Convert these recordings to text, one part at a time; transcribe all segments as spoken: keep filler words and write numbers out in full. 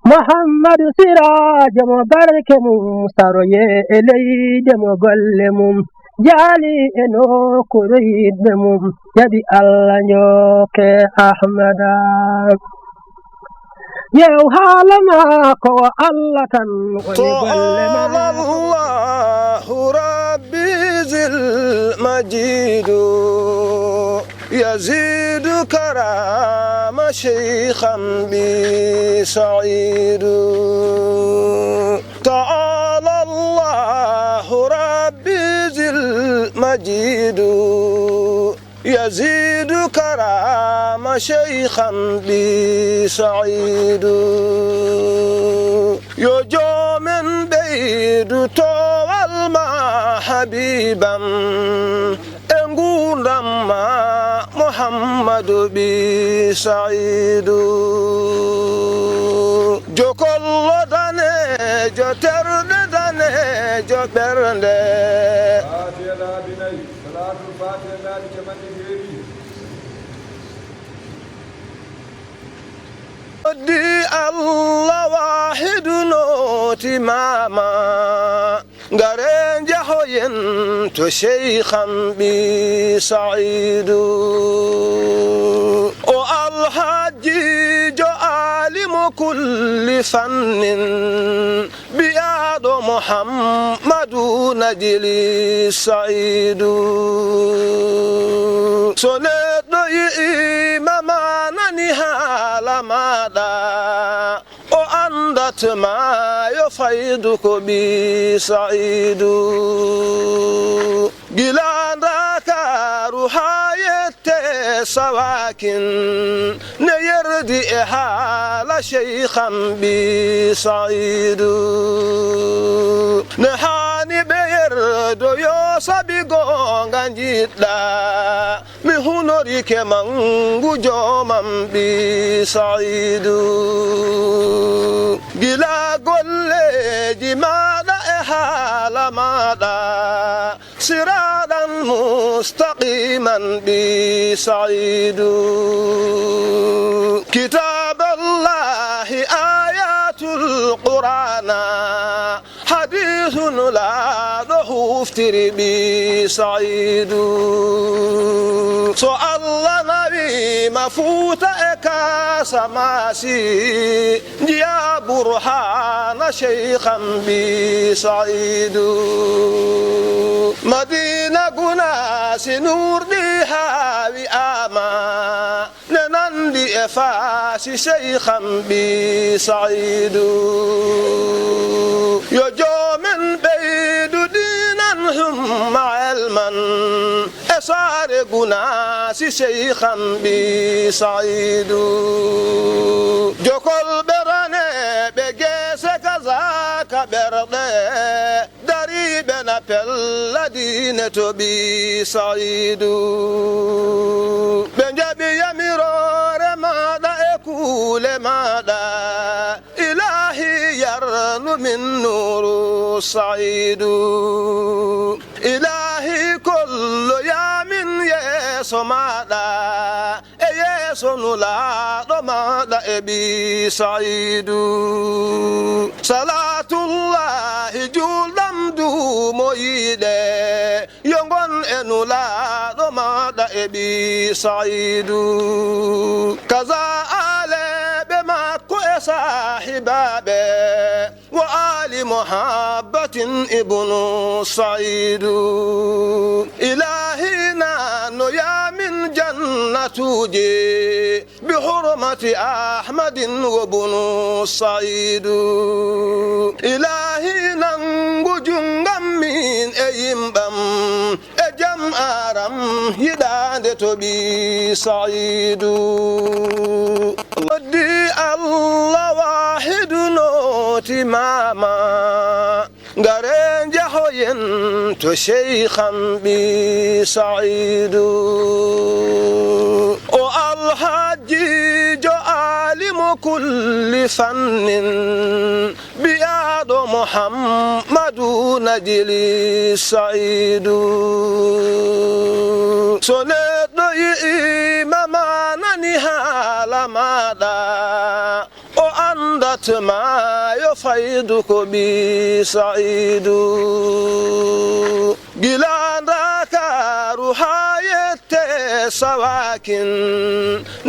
Muhammadu Siraajo mo barke mum saroye e leyde mo golle mum jaali e nokkuure yiɗɓe mum jaɓi Allah njooke Ahmada. Yew haala maako o Allah tan woni golle maako. Allahu Rabbi zil majidu. يزيد كرامة شيخا بي سعيد. تعالى الله ربي ذي المجيد. يزيد كرامة شيخا بي سعيد. Yo joomen ɓeydu toowal ma habibam. E nguurndam ma Muhammadu ɓii Sa'iidu. Jokollo daneejo, terɗe daneejo, ɓernde. Faatiha laabi nayi, Salaatul Faatiha laabi capanɗe jeeɗiɗi. Noddi Allah waahidu nooti maama. Ngare njahoyen to Sheykhan ɓii Sa'iidu. O Alhajjiijo aalimu kulli fannin, biyaaɗo Muhammadu Najli Sa'iidu. So neɗɗo yi'iima ma nani haala maaɗa, o anndat ma yo faydu ko ɓii Sa'iidu. Gila Ndakaaru haa yette Sawakin, ne yerdi e haala Sheykhan ɓii Sa'iidu. Ne haani ɓe yerdo yo sabi goonga njiɗɗa. Mi hunorike manngu joomam ɓii Sa'iidu. Gila golleeji maaɗa e haala maaɗa, siraaɗan mustaqiman ɓii Sa'iidu. Kitaaballaahi aayaatul Qur'aana. Hadiisu Nulaaɗo huuftiri ɓii Sa'iidu. So Allah nawi ma Fuuta e Kaasamaasi, njiya burhaana Sheykhan ɓii Sa'iidu. Madiina Gunaasi nuurɗi haawi ama. Ne nanndi e faasi Sheykhan ɓii Sa'iidu. Yo joomen ɓeydu diinan humma elman. E saare Gunaasi Sheykhan ɓii Sa'iidu. Jokol ɓe raneeɓe geese kazaaka ɓerɗe. Dariiɓe na pella diine to ɓii Sa'iidu. Ɓe njaɓi yamiroore maaɗa e kuule maaɗa. Ilaahi yarnu min nuuru Sa'iidu. Ilaahi kolloya min yeeso maaɗa. E yeeso Nulaaɗo maaɗa e ɓii Sa'iidu. Salaatullaahi juulɗam duumoyiiɗe, yo ngon e Nulaaɗo maaɗa e ɓii Sa'iidu. Kaza aaleeɓe makko e saahibaaɓe. Wa aali muhabbatin ibnu Sa'iidu. Ilaahi nanoya min jannatuuji bi hurmati Ahmadin wa bunu Sa'iidu. Ilaahi nangu junngam min e yimɓam. E jam aram yiɗaande to ɓii Sa'iidu. Noddi Allah waahidu nooti maama. Ngare njahoyen to Sheykhan ɓii Sa'iidu. O Alhajjiijo aalimu kulli fannin. Biyaaɗo Muhammadu Najli Sa'iidu. So neɗɗo yi'iima ma nani haala maaɗa, o Ndatma yo faydu ko ɓi Sa'idu. Gila Ndakaaru haa yette Sawakin,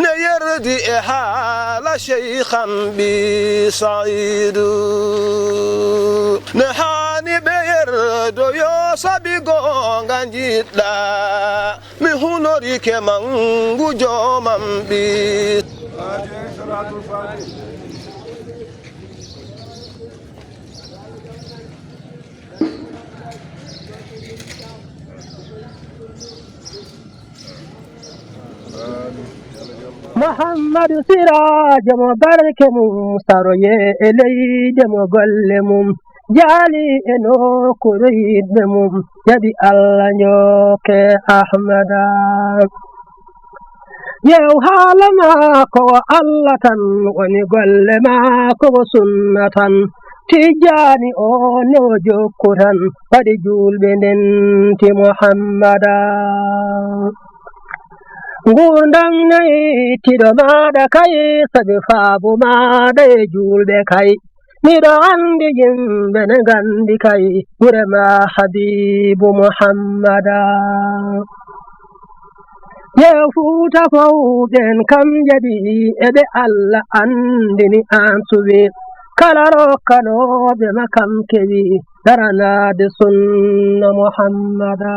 ne yerdi e haala Sheykh am ɓi Sa'idu. Ne haani ɓe yerdo yo sabi goonga njiɗɗa. Mi hunorike mangu joomam ɓi. Muhammadu Siraajo mo barke mum saroye e leyde mo golle mum jaali e nokkuure yiɗɓe mum jaɓi Allah njooke Ahmada. Yew haala maako o Allah tan woni golle maako o sunna tan. Tijjaani o ne o jokku tan waɗi juulɓe ndenti Muhammada. Nguurndam nayi tiɗo maaɗa kay sabi faabu maaɗa e juulɓe kay. Miɗo anndi yimɓe ne nganndi kay gure ma Habiibu Muhammada. Yew Fuuta fow ɓen kam jaɓi e ɓe Allah anndini an suɓi. Kala rokkanooɓe ma kam kewi daranaade sunna Muhammada.